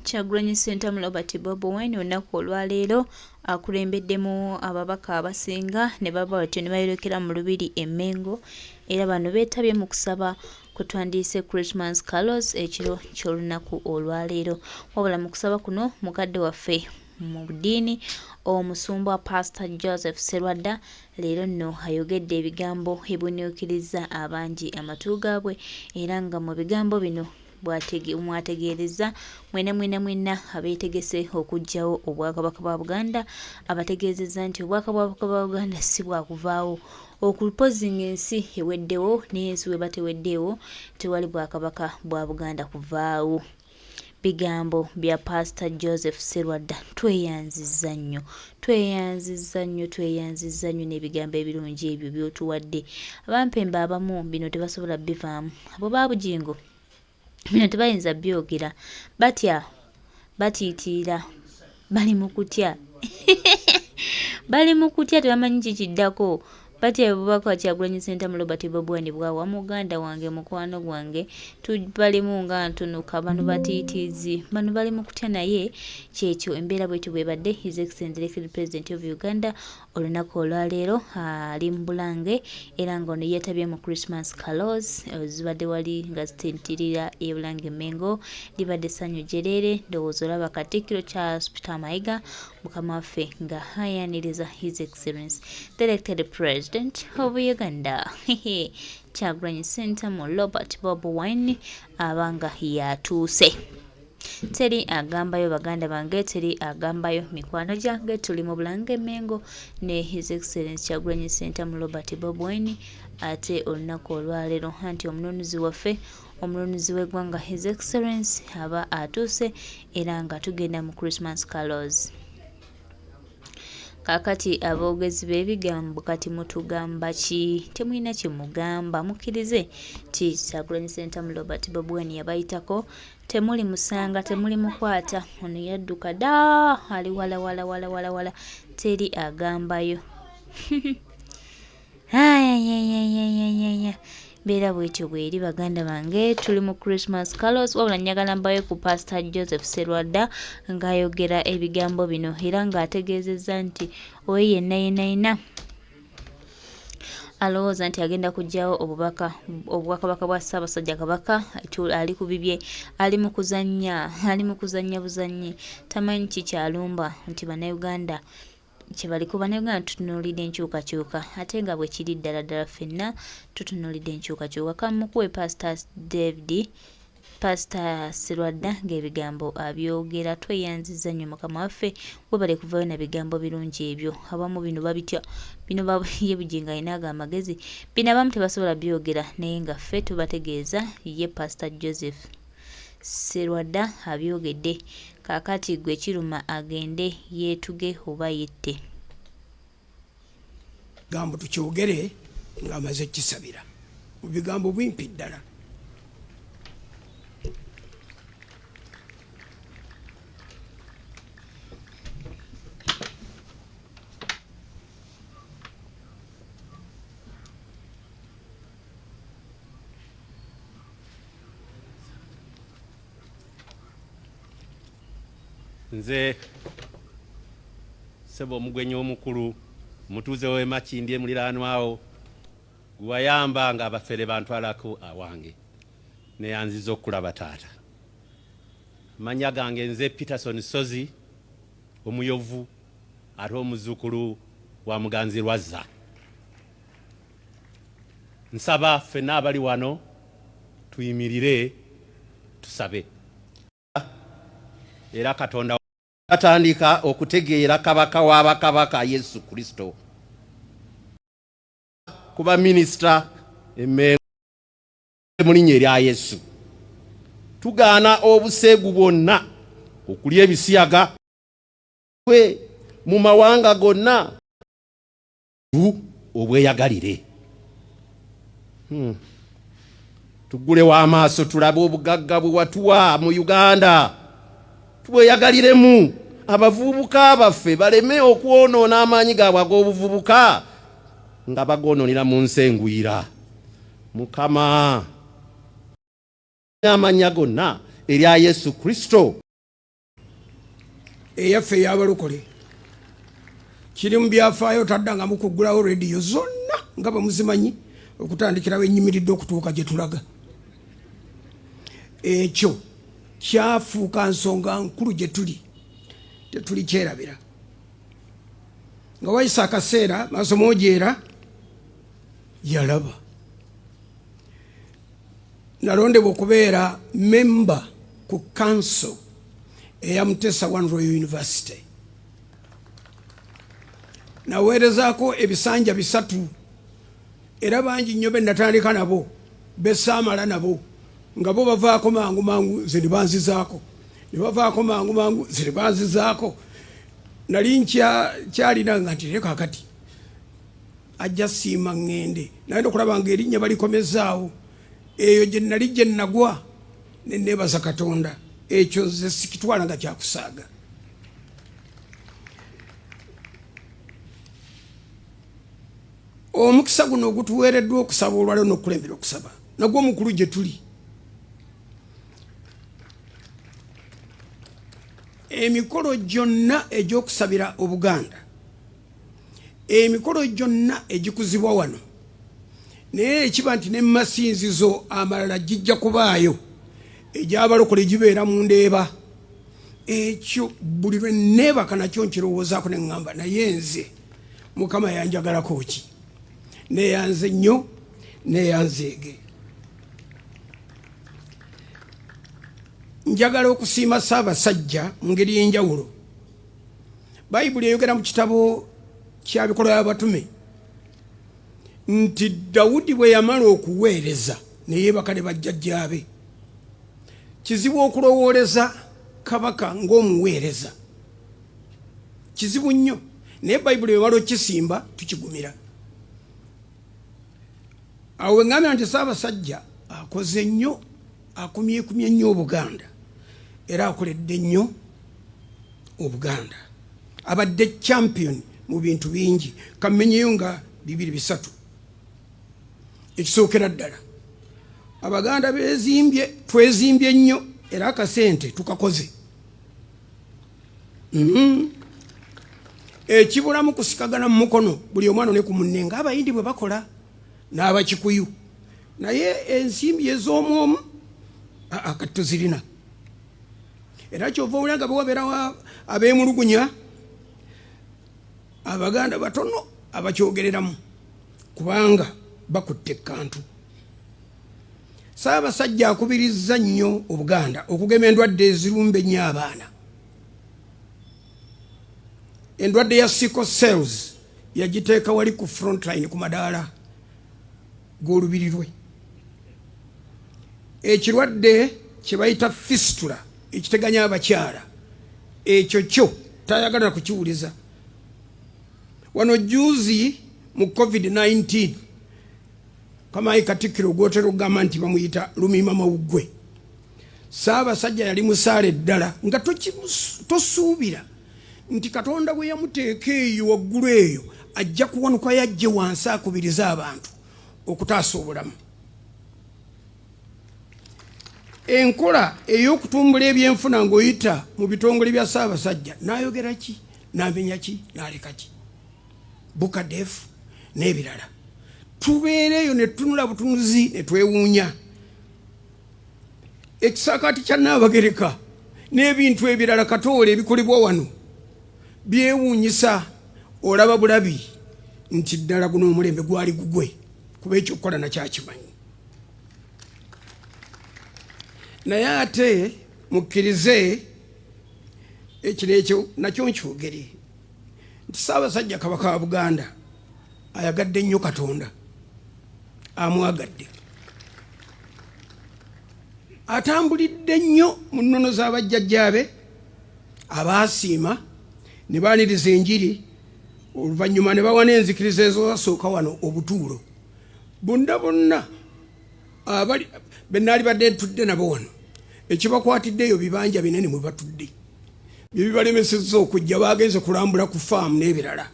Kyagulanyi Ssentamu Robert Bobi Wine olunaku olwaleero akulembeddemu ababaka abasinga ne bava batyo ne bayolekera mu Lubiri e Mmengo era bano beetabye mu kusaba kwe twandiise Christmas Carols ekiro ky'olunaku olwaleero. Wabula mu kusaba kuno mukadde waffe mu ddiini omusumba Pastor Joseph Sserwadda leero nno ayogedde ebigambo ebiwuniikirizza abangi amatu gaabwe era nga mu bigambo bino mwategeerezza mwena mwena mwenna abeetegese okuggyawo Obwakabaka bwa Buganda. Abategeezezza nti Obwakabaka bwa Buganda si bwakuvaawo okupozi ng'ensi eweddewo naye ensi weba teweddeewo tewali Bwakabaka bwa Buganda kuvaawo. Bigambo bya Paasita Joseph Sserwadda. Tweyanzizza nnyo, tweyanzizza nnyo, tweyanzizza nnyo n'ebigambo ebirungi ebyo by'otuwadde. Abampembe abamu bino tebasobola bivaamu. Abo ba Bugingo bino tebayinza byogera, batya, batiitiira, bali mu kutya bali mu kutya tebamanyi kikiddako batya obubaka Kyagulanyi Ssentamu Robert Bobi Wine bwawa muganda wange mukwano gwange tubalimu nga ntunuka bano batiitiizi bano bali mu kutya naye kyekyo embeera bwetyo bwebadde His Excellency Elected President of Uganda Olunaku olwaleero ali mu Bulange era nga ono yeetabye mu Christmas Carols ezibadde wali nga zitintirira e Bulange Mengo. Libadde ssanyu jjereere, ndowooza olaba Katikkiro Charles Peter Mayiga mukama waffe nga ayaniriza His Excellence the elected President of Uganda Kyagulanyi Ssentamu Robert Bob Wine abanga yatuuse. Teri agambayo baganda bange, teri agambayo mikwano gyange, tuli mu Bulange Mengo ne His Excellence Kyagulanyi Ssentamu Robert Bob Wine ate olunaku olwaleero anti omununuzi waffe omununuzi w'eggwanga His Excellence aba atuuse era nga tugenda mu Christmas Carols. Kaakati aboogezi b'ebigambo kati mutugamba ki? Temulina kye mugamba. Mukkirize nti Kyagulanyi Ssentamu Robert Bobi Wine yabayitako. Temuli musanga, temuli mukwata. Ono yadduka dda, ali wala wala wala wala wala, teri agambayo. Ayayayayayaya. Mbeera bwetyo bweri baganda bange, tuli mu Christmas carols. Wabula njagala mbawe ku Pastor Joseph Serwadda ng'ayogera ebigambo bino era ng'ategeezezza nti oyo yenna yenna yenna alowooza nti agenda kuggyawo obubaka obwakabaka bwa Ssaabasajja Kabaka ali ku bibye, ali mu kuzannya, ali mu kuzannya buzannyi, tamanyi ki ky'alumba nti Bannayuganda kyebaliko. Bannayuganda tutunuulidde enkyukakyuka ate nga bwe kiri ddala ddala ffenna tutunuulidde enkyukakyuka. Kamukuwe Pastor David Pastor Sserwadda ng'ebigambo abyogera. Tweyanzizza nnyo mukama waffe, webale kuvaayo na bigambo birungi ebyo. Abamu bino babitya, bino ye Bugingo alina ago amagezi, bino abamu tebasobola byogera naye nga ffe tubategeeza ye Pastor Joseph Sserwadda abyogedde. Kaakati gwe kiruma agende yeetuge oba yette. Gambo tukyogere ng'amaze kukisabira mu bigambo bimpi ddala. Nze ssebo omugenyi omukulu omutuuze w'e Makindye muliraanwawo gwe wayamba nga abafere bantwalako awange neyanziza okukulaba taata. Amannya gange nze Peterson Ssozi omuyovu ate omuzzukulu wa Muganzi Lwazza. Nsaba ffenna abali wano tuyimirire tusabe. Era Katonda batandika okutegeera Kabaka wa bakabaka Yesu Kristo. Ku baminisita e Mmengo mu linnya erya Yesu tugaana obuseegu bwonna, okulya ebisiyaga mu mawanga gonna obweyagalire. Tuggulewo amaaso tulabe obugagga bwe watuwa mu Uganda, tubweyagaliremu. Abavubuka baffe baleme okwonoona amaanyi gaabwe ag'obuvubuka nga bagoonoonera mu nsi engwira. Mukama, amannya gonna erya Yesu Kristo. Eyaffe ey'abalokole kiri mu byafaayo, taddangamu kuggulawo rediyo zonna nga bwe muzimanyi, okutandikirawo ennyimiridde okutuuka gye tulaga. Ekyo kyafuuka nsonga nkulu gye tuli, tetuli kyerabira. Nga wayise akaseera, maaso mojeera yalaba nalondebwa okubeera memba ku council eya Mutesa One Royal University. Naweerezaako ebisanja 3, era bangi nnyo be natandika nabo besaamala nabo, nga bo bavaako mangu mangu, nze ne banzizaako, ne bavaako mangu mangu, nze ne banzizaako. Nali nkyalina nga nti leka kati ajja siima ŋŋende, naye okulaba nga erinnya balikomezaawo. Eyo gye nali gye nagwa ne neebaza Katonda. Ekyo nze sikitwala nga kyakusaaga. Omukisa guno ogutuweereddwa okusaba olwaleero n'okukulembera okusaba nagwo omukulu gye tuli. Emikolo gyonna egy'okusabira Obuganda, emikolo gyonna egikuzibwa wano, naye ekiba nti ne masinzizo amalala gijja kubaayo, egy'abalokole gibeera mu Ndeeba. Ekyo buli lwe neebaka nakyo nkirowoozaako ne ŋŋamba, naye nze Mukama yanjagalako ki? Neeyanze nnyo, neeyanzeege. Njagala okusiima Ssaabasajja mu ngeri y'enjawulo. Bayibuli eyogera mu kitabo kya Bikolwa by'Abatume nti Dawudi bwe yamala okuweereza ne yeebaka ne bajjajjaabe. Kizibu okulowooleza kabaka ng'omuweereza, kizibu nnyo, naye Bayibuli bwemala okukisimba tukigumira. Awo we ŋŋambira nti Ssaabasajja akoze nnyo, akumyekumye nnyo Obuganda, era akoledde nnyo Obuganda. Abadde champion mu bintu bingi, kammenyeyo nga 2 3. Ekisookera ddala, Abaganda beezimbye, twezimbye nnyo, era akasente tukakoze. Ekibulamu kusikagana mu mukono buli omwana ne ku munne ng'Abayindi bwe bakola n'Abakikuyu, naye ensimbi ez'omwomu kati tuzirina. Era kyova owulira nga bwe wabeerawo abeemulugunya, Abaganda batono abakyogereramu kubanga bakutte ekkantu. Ssaabasajja akubirizza nnyo Obuganda okugema endwadde ezirumba ennyo abaana. Endwadde ya sickle cells yagiteeka wali ku frontline ku madaala g'olubiri lwe. Ekirwadde kye bayita fistula ekiteganya abakyala, ekyo kyo tayagala kukiwuliza. Wano juzi mu COVID-19, kamayi Katikkiro gwotera okugamba nti bamuyita Lumiima Mawuggwe, Ssaabasajja yali musaale ddala nga tosuubira nti Katonda bwe yamuteeka eyo waggulu eyo ajja kuwanuka yajje wansi akubirize abantu okutaasa obulamu. Enkola ey'okutumbula ebyenfuna ng'oyita mu bitongole bya Ssaabasajja, n'ayogera ki, n'amenya ki, n'aleka ki, Bukadefu n'ebirala. Tubeereeyo ne tutunula butunuzi ne twewuunya ekisaakaati kya Nnaabagereka n'ebintu ebirala katoole ebikolebwa wano byewuunyisa. Olaba bulabi nti ddala guno omulembe gwali gugwe, kuba ekyokukola nakyakimanyi. Naye ate mukkirize ekino, ekyo nakyo nkyogere nti Ssaabasajja Kabaka wa Buganda ayagadde nnyo Katonda, amwagadde, atambulidde nnyo mu nnono z'abajjajjaabe abaasiima ne baaniriza enjiri, oluvannyuma ne bawa n'enzikiriza ezasooka wano obutuulo. Bonna bonna abali be naalibadde ntudde nabo wano, ekibakwatiddeeyo bibanja binene mwe batudde bye bibalemesezza okujja, bagenze kulambula ku faamu n'ebirala.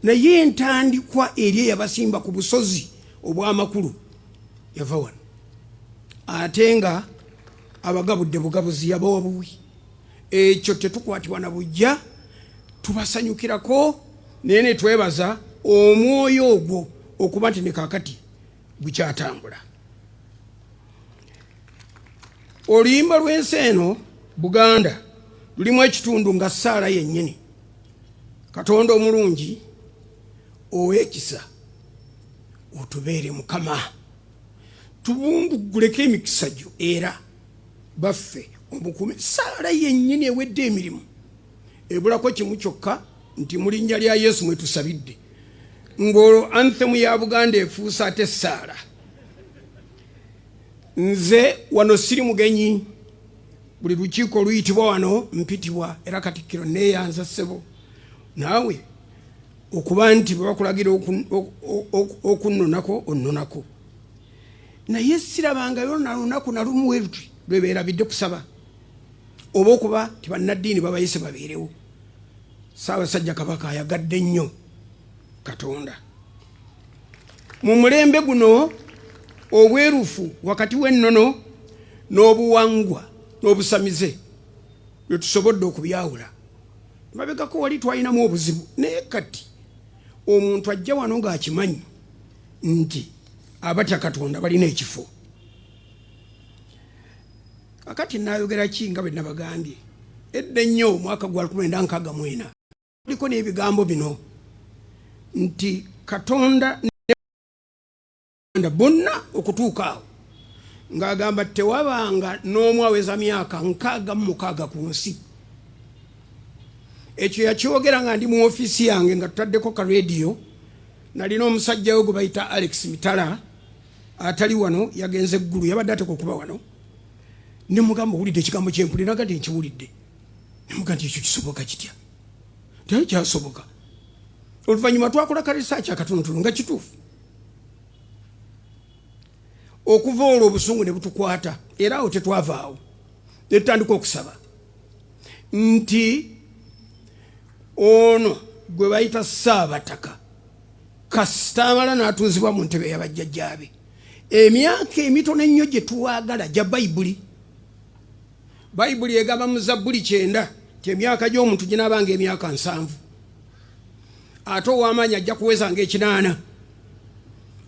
Naye entandikwa eri eyabasimba ku busozi obw'amakulu yava wano, ate nga abagabudde bugabuzi, yabawa buwi. Ekyo tetukwatibwa na bujja. Tubasanyukirako naye ne twebaza omwoyo ogwo okuba nti ne kaakati gukyatambula. Oluyimba lw'ensi eno Buganda lulimu ekitundu nga ssaala yennyini. Katonda omulungi ow'ekisa otubeere Mukama, tubungugguleko emikisa gyo era baffe omukume. Ssaala yennyini ewedde emirimu, ebulako kimu kyokka nti mu linnya lya Yesu mwe tusabidde, ng'olwo anthemu ya Buganda efuuse ate ssaala. Nze wano siri mugenyi, buli lukiiko oluyitibwa wano mpitibwa, era Katikkiro neeyanza ssebo naawe okuba nti bwe bakulagira okunnonako onnonako, naye sirabangayo na lunaku na lumu weruti lwe beerabidde kusaba oba okuba nti bannaddiini babayise babeerewo. Ssaabasajja Kabaka ayagadde nnyo Katonda. Mu mulembe guno obwerufu wakati w'ennono n'obuwangwa n'obusamize lwe tusobodde okubyawula. Mabegako wali twalinamu obuzibu, naye kati omuntu ajja wano ng'akimanyi nti abatya Katonda balina ekifo. Kakati naayogera ki nga bwe nabagambye edda ennyo omwaka gwa 1964 kuliko n'ebigambo bino nti Katonda ne bonna okutuuka awo ng'agamba tewabanga n'omu aweza myaka 66 ku nsi. Ekyo yakyogera nga ndi mu ofiisi yange nga tutaddeko ka rediyo, nalina omusajja we gwe bayita Alex Mitala atali wano, yagenze Eggulu, yabadde ateekwa okuba wano. Ne mugamba owulidde ekigambo kyempulira? Nga nti nkiwulidde. Ne mugamba nti ekyo kisoboka kitya? Teyali kyasoboka. Oluvannyuma twakola ka research akatonotono nga kituufu. Okuva olwo obusungu ne butukwata, era awo tetwavaawo ne tutandika okusaba nti ono gwe bayita Ssaabataka kasita amala n'atuuzibwa mu ntebe ya bajjajjaabe, emyaka emitono ennyo gye twagala gya Bayibuli. Bayibuli egamba mu Zabbuli 90 nti emyaka gy'omuntu ginaabanga emyaka 70, ate ow'amaanyi ajja kuwezanga 80.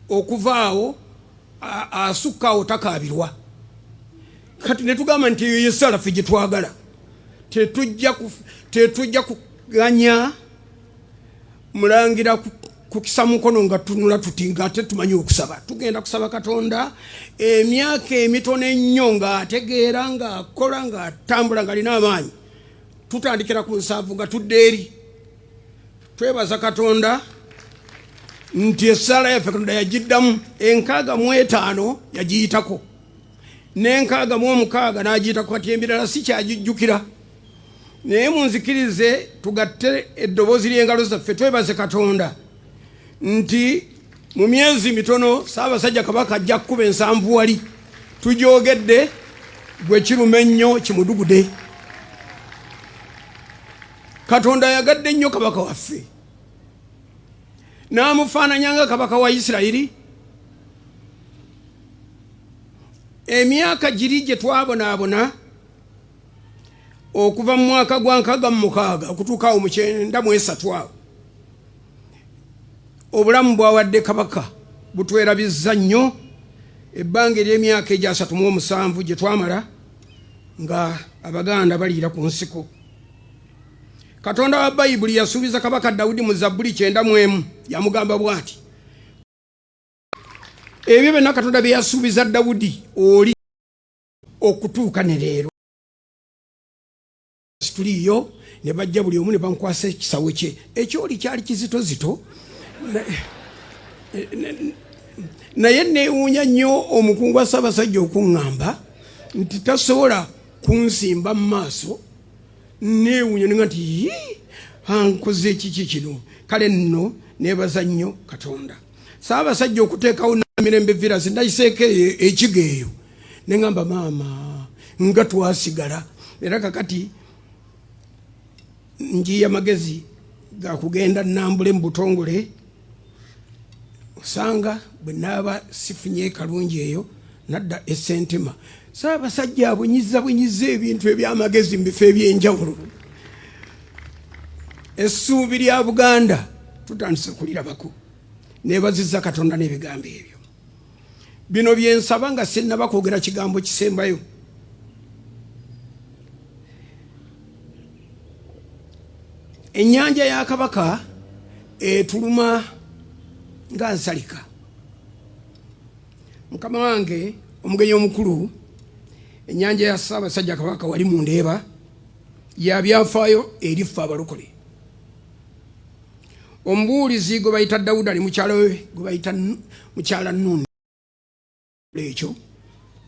Okuva awo asukka awo takaabirwa. Kati ne tugamba nti eyo y'essaala ffe gye twagala, tetujja kuganya mulangira kukisa mukono nga tunula tuti nga ate tumanyi okusaba. Tugenda kusaba Katonda emyaka emitono ennyo ng'ategeera, ng'akola, ng'atambula, ng'alina amaanyi. Tutandikira ku 70 nga tudda eri. Twebaza Katonda nti essaala yaffe Katonda yagiddamu. 65 yagiyitako, ne 66 n'agiyitako. Kati ebirala si kyagijjukira, naye munzikirize tugatte eddoboozi ly'engalo zaffe twebaze Katonda nti mu myezi mitono Ssaabasajja Kabaka ajja kukuba 70 wali tugyogedde, gwe kiruma ennyo kimudugude. Katonda ayagadde nnyo kabaka waffe n'amufaananya nga kabaka wa Isirayiri. Emyaka giri gye twabonaabona okuva mu mwaka gwa 66 okutuuka awo mu 93 awo, obulamu bwawadde kabaka butwerabizza nnyo ebbanga ery'emyaka egyo 37 gye twamala nga Abaganda baliira ku nsiko. Katonda wa Bayibuli yasuubiza Kabaka Dawudi mu Zabbuli 91, yamugamba bw'ati, ebyo byonna Katonda bye yasuubiza Dawudi oli okutuuka ne leero situliiyo. Ne bajja buli omu ne bankwasa ekisawo kye, ekyoli kyali kizitozito, naye neewuunya nnyo omukungu wa Ssaabasajja okuŋŋamba nti tasobola kunsimba mu maaso. Neewuunya nenga nti yii, ankoze kiki kino? Kale nno neebaza nnyo Katonda Ssaabasajja okuteekawo Namirembe Villas. Ndayiseeko eyo ekigo eyo ne ŋŋamba maama nga twasigala, era kakati njiya magezi ga kugenda nambule mu butongole, osanga bwe naaba sifunye kalungi eyo nadda esentema. Ssaabasajja abunyiza bunyiza ebintu ebyamagezi mu bifo ebyenjawulo. Essuubi lya Buganda tutandise kulirabako. Neebazizza Katonda n'ebigambo ebyo. Bino bye nsaba nga sinnaba kwogera kigambo kisembayo. Ennyanja ya Kabaka etuluma nga nsalika. Mukama wange omugenyi omukulu, ennyanja ya Ssaabasajja Kabaka wali mu Ndeeba ya byafaayo eri ffe abalokole. Omubuulizi gwe bayita Dawuda ne mukyala we gwe bayita mukyala Nuuni. Ekyo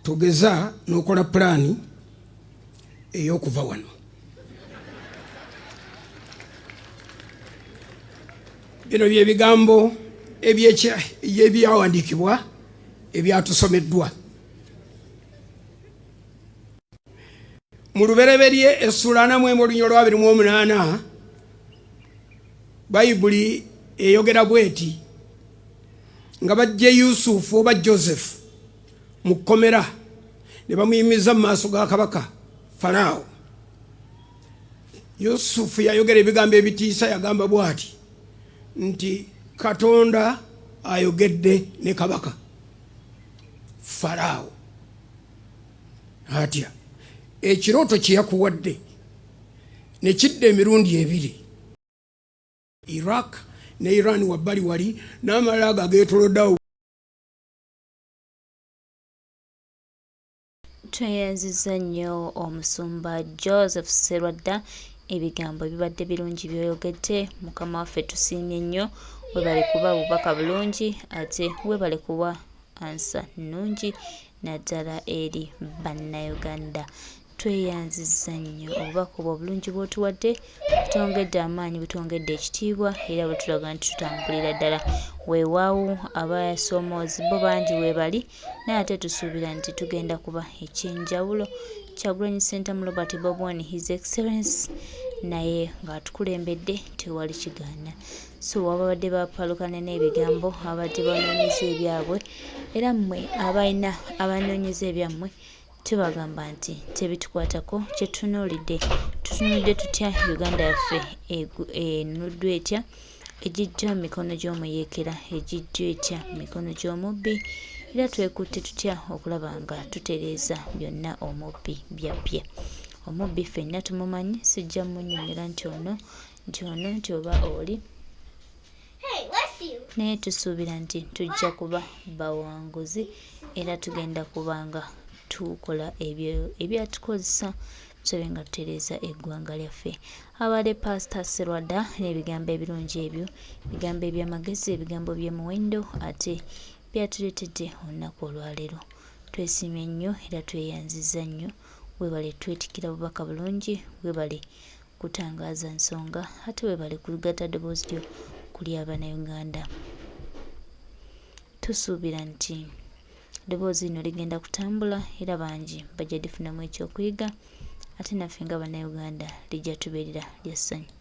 togeza n'okola pulaani ey'okuva wano. Bino bye bigambo ebyawandiikibwa ebyatusomeddwa mu Lubereberye essuula 41 olunya olwa 28. Bayibuli eyogera bweti: nga bajje Yusufu oba Joseph mu kkomera ne bamuyimiza mu maaso ga kabaka Falaawo, Yusufu yayogera ebigambo ebitiisa. Yagamba bw'ati nti, "Katonda ayogedde ne kabaka Falaawo atya? Ekirooto kye yakuwadde ne kidda emirundi ebiri, Iraq ne Iran wabbali wali n'amalala ago ageetoloddeawo." Tweyanzizza nnyo Omusumba Joseph Sserwadda, ebigambo bibadde birungi by'oyogedde. Mukama waffe tusiimye nnyo, webale kuba bubaka bulungi ate webale kuwa ansa nnungi naddala eri Bannayuganda. Tweyanzizza nnyo obubaka obwo obulungi bw'otuwadde, butwongedde amaanyi, butwongedde ekitiibwa era butulaga nti tutambulira ddala. Weewaawo abasoomoozi bo bangi weebali naye ate tusuubira nti tugenda kuba eky'enjawulo. Kyagulanyi Ssentamu Robert Bobi Wine His Excellence naye ng'atukulembedde tewali kigaana. So ababadde bapalukana n'ebigambo, ababadde banoonyeza ebyabwe era mmwe abalina abanoonyeza ebyammwe tubagamba nti tebitukwatako, kye tutunuulidde tutunuulidde tutya Uganda yaffe enunuddwa etya, egiddwa mu mikono gy'omuyeekera, egiddwa etya mu mikono gy'omubbi era twekutte tutya okulaba nga tutereeza byonna omubbi by'abbye. Omubbi ffenna tumumanyi, sijja munnyonnyola nti ono nti ono nti oba oli naye tusuubira nti tujja kuba bawanguzi era tugenda kuba nga tukola ebyo ebyatukozesa tusobe nga tutereeza eggwanga lyaffe. Abadde Paasita Sserwadda n'ebigambo ebirungi ebyo, ebigambo eby'amagezi, ebigambo by'omuwendo ate byatuleetedde olunaku olwaleero. Twesiimye nnyo era tweyanzizza nnyo. Weebale twetikkira bubaka bulungi, weebale kutangaaza nsonga ate weebale kugatta ddoboozi lyo ku lya Bannayuganda. Tusuubira nti eddoboozi lino ligenda kutambula era bangi bajja difunamu ekyokuyiga ate naffe nga Bannayuganda lijja tubeerera lya ssanyu.